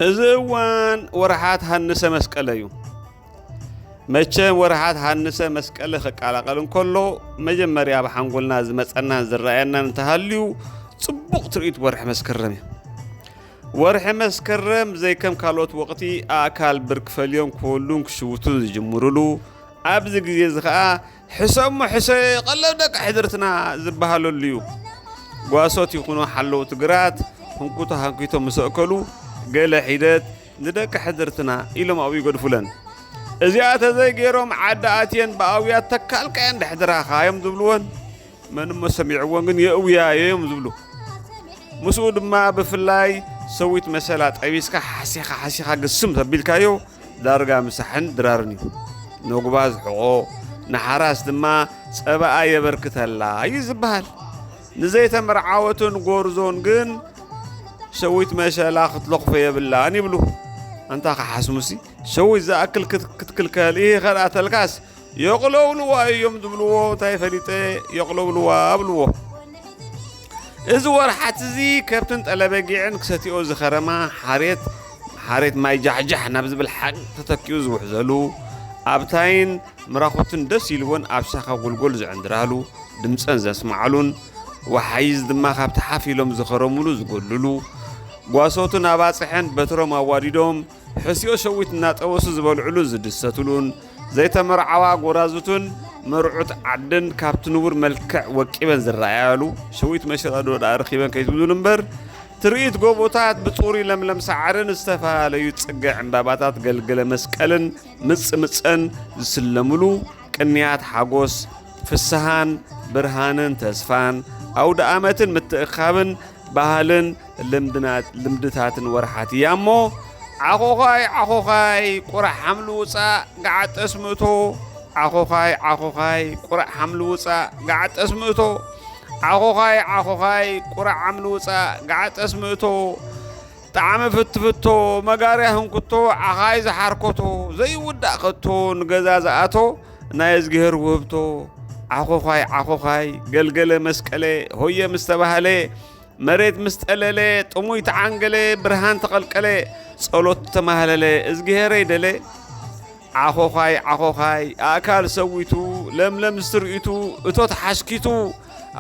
እዚ እዋን ወርሓት ሃንሰ መስቀለ እዩ። መቸም ወርሓት ሃንሰ መስቀለ ክቀላቐል እንከሎ፣ መጀመርያ ኣብ ሓንጎልና ዝመጸናን ዝረኣየናን እንተሃልዩ፣ ጽቡቕ ትርኢት ወርሒ መስከረም እዩ። ወርሒ መስከረም ዘይከም ካልኦት ወቕቲ ኣእካል ብርክ ፈልዮም ክወሉን ክሽውቱን ዝጅምሩሉ፣ ኣብዚ ግዜ እዚ ኸኣ ሕሰሞ ሕሰ ቀለብ ደቂ ሕድርትና ዝበሃለሉ እዩ። ጓሶት ይኹኑ ሓለውቲ ግራት፣ ህንኩቶ ሃንኪቶ ምስ ኣእከሉ፣ ገለ ሒደት ንደቂ ሕድርትና ኢሎም ኣብኡ ይገድፉለን። እዚኣ ተዘይገይሮም ዓዲ ኣትየን ብኣውያት ተካልካየን ድሕድራኻ እዮም ዝብልወን። መን እሞ ሰሚዕዎን ግን የእውያዮ እዮም ዝብሉ። ምስኡ ድማ ብፍላይ ሰዊት መሸላ ጠቢስካ ሓሲኻ ሓሲኻ ግስም ተቢልካዮ ዳርጋ ምሳሕን ድራርን እዩ። ነጉባ ዝሕቖ ንሓራስ ድማ ጸባኣ የበርክተላ እዩ ዝበሃል። ንዘይተመርዓወትን ጎርዞን ግን ሸዊት መሸላ ክትለኽፎ የብላን ይብሉ። ኣንታ ከሓስሙሲ ሸዊት ዝኣክል ክት- ክትክልከል ይህ ከርኣተልካስ የቕለውልዋ እዮም ዝብልዎ። እንታይ ፈሊጠ የቕለውልዋ ብልዎ። እዚ ወርሓት እዚ ከብትን ጠለበጊዕን ክሰትዮ ዝኸረማ ሓሬት ሓሬት ማይ ጃሕጃሕ ናብ ዝብል ሓቅ ተተኪኡ ዝውሕዘሉ ኣብታይን ምራኹትን ደስ ኢልዎን ኣብ ሳኻ ጎልጎል ዝዕንድራሉ ድምፀን ዘስማዓሉን ወሓይዝ ድማ ካብቲ ሓፍ ኢሎም ዝኸረሙሉ ዝጎልሉ ጓሶትን ኣባፅሐን በትሮም ኣዋዲዶም ሕስዮ ሸዊት እናጠበሱ ዝበልዕሉን ዝድሰትሉን ዘይተመርዓዋ ጎራዙትን መርዑት ዓድን ካብቲ ንቡር መልክዕ ወቂበን ዝረኣያሉ ሸዊት መሸጣ ዶ ደኣ ረኺበን ከይትብሉን እምበር ትርኢት ጎቦታት ብጽሩይ ለምለም ሳዕርን ዝተፈላለዩ ጽገ ዕምባባታት ገልገለ መስቀልን ምጽምጸን ዝስለምሉ ቅንያት ሓጎስ ፍስሃን ብርሃንን ተስፋን ኣውደ ኣመትን ምትእኻብን ባህልን ልምድና- ልምድታትን ወርሓት እያ እሞ ዓኾዃይ ዓኾዃይ ቁራዕ ሓምሊ ውፃእ ገዓጠስ ምእቶ ዓኾዃይ ዓኾዃይ ቁራዕ ሓምሊ ውፃእ ገዓጠስ ምእቶ ዓኾዃይ ዓኾዃይ ቁራዕ ሓምሊ ውፃእ ገዓጠስ ምእቶ ጣዕሚ ፍትፍቶ መጋርያ ህንኩቶ ዓኻይ ዝሓርኮቶ ዘይውዳእ ከቶ ንገዛ ዝኣቶ ናይ እዝግሄር ውህብቶ ዓኾዃይ ዓኾዃይ ገልገለ መስቀለ ሆየ ምስ ተባህለ መሬት ምስ ጠለለ ጥሙይ ተዓንገለ ብርሃን ተቐልቀለ ጸሎት ተማህለለ እዝግሄረይ ደለ ዓኾዃይ ዓኾዃይ ኣእካል ሰዊቱ ለምለም ዝትርኢቱ እቶት ሓሽኪቱ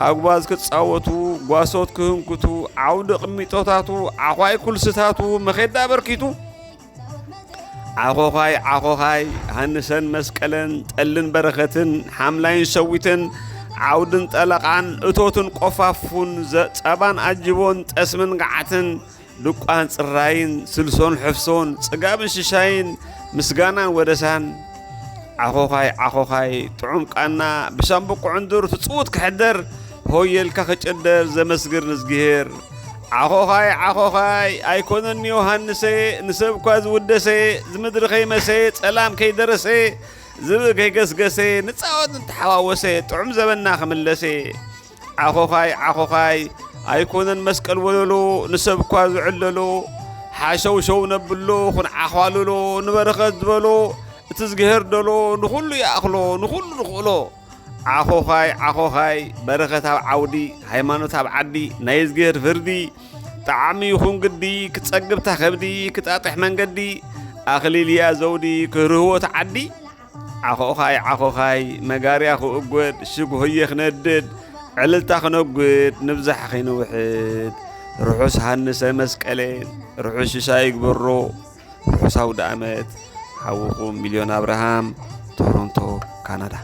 ኣጉባዝ ክጻወቱ ጓሶት ክህንኩቱ ዓውዲ ቅሚጦታቱ ዓዃይ ኩልስታቱ መኼዳ ኣበርኪቱ ዓኾዃይ ዓኾዃይ ሃንሰን መስቀለን ጠልን በረኸትን ሓምላይን ሸዊትን ዓውድን ጠለቓን እቶትን ቆፋፉን ዘ- ጸባን ኣጅቦን ጠስምን ገዓትን ድቋን ጽራይን ስልሶን ሕፍሶን ጽጋብን ሽሻይን ምስጋናን ወደሳን ዓኾዃይ ዓኾዃይ ጥዑም ቃና ብሻምብቆ ዕንዱር ትጽውት ክሕደር ሆየልካ ክጭደር ዘመስግር ንዝግሄር ዓኾዃይ ዓኾዃይ ኣይኮነን ዮሃንሰ ንሰብ እኳ ዝውደሰ ዝምድሪ ከይመሰ ጸላም ከይደረሰ ዝብኢ ከይገስገሰ ንጻወት ንተሓዋወሰ ጥዑም ዘበና ክምለሰ ዓኾዃይ ዓኾዃይ ኣይኮነን መስቀል ወለሎ ንሰብ እኳ ዝዕለሎ ሓሸውሸው ነብሎ ኹን ዓዃልሎ ንበረኸት ዝበሎ እቲ ዝግሄር ደሎ ንኹሉ ይኣኽሎ ንኹሉ ንኽእሎ ዓኾዃይ ዓኾዃይ በረኸት ኣብ ዓውዲ ሃይማኖት ኣብ ዓዲ ናይ እዝግሄር ፍርዲ ጣዕሚ ይኹን ግዲ ክጸግብታ ከብዲ ክጣጥሕ መንገዲ ኣኽሊል እያ ዘውዲ ክህርህዎ እቲ ዓዲ ዓኾዃይ ዓኾዃይ መጋርያ ክእጎድ ሽግ ሆየ ክነድድ ዕልልታ ክነጉድ ንብዛሕ ከይንውሕድ ርሑስ ሃንሰ መስቀሌ ርሑስ ሽሻ ይግበሮ ርሑስ ኣውደ ኣመት ሓውኹም ሚልዮን ኣብርሃም ቶሮንቶ ካናዳ